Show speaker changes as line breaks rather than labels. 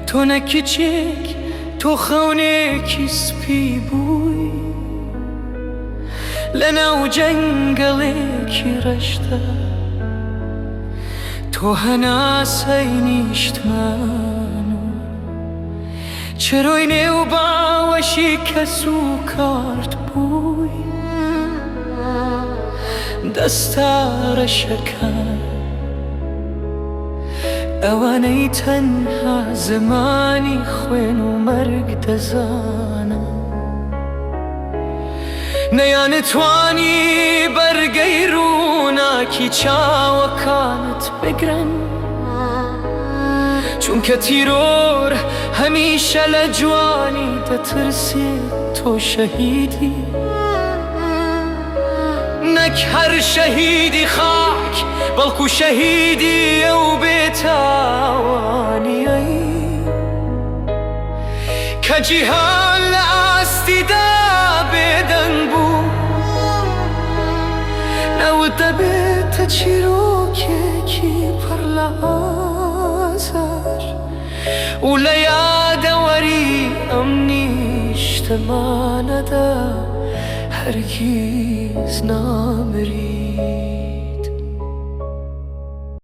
تۆ نە کچێک تۆ خەونێکی سپی بووی لەناو جەنگەڵێکی ڕەشدا. تۆ هەناسەی نیشتمان و چرۆی نێو باوەشی کەس و کارت بووی. دەستە ڕەشەکان ئەوانەی تەنها زمانی خوێن و مەرگ دەزانن نەیانتوانی بەرگەی ڕووناکی چاوەکانت بگرن چونکە تیرۆر هەمیشە لە جوانی دەترسێت تۆ شەهیدی نەک هەر شەهیدی خاک بەڵکو شەهیدی ئەو بێتاوانیەی کە جیهان لە ئاستیدا بێدەنگ بوو نەوت دەبێتە چیرۆکێکی پڕ لە ئازار و لە یادەوەری ئەم نیشتمانەدا هەرگیز نامری.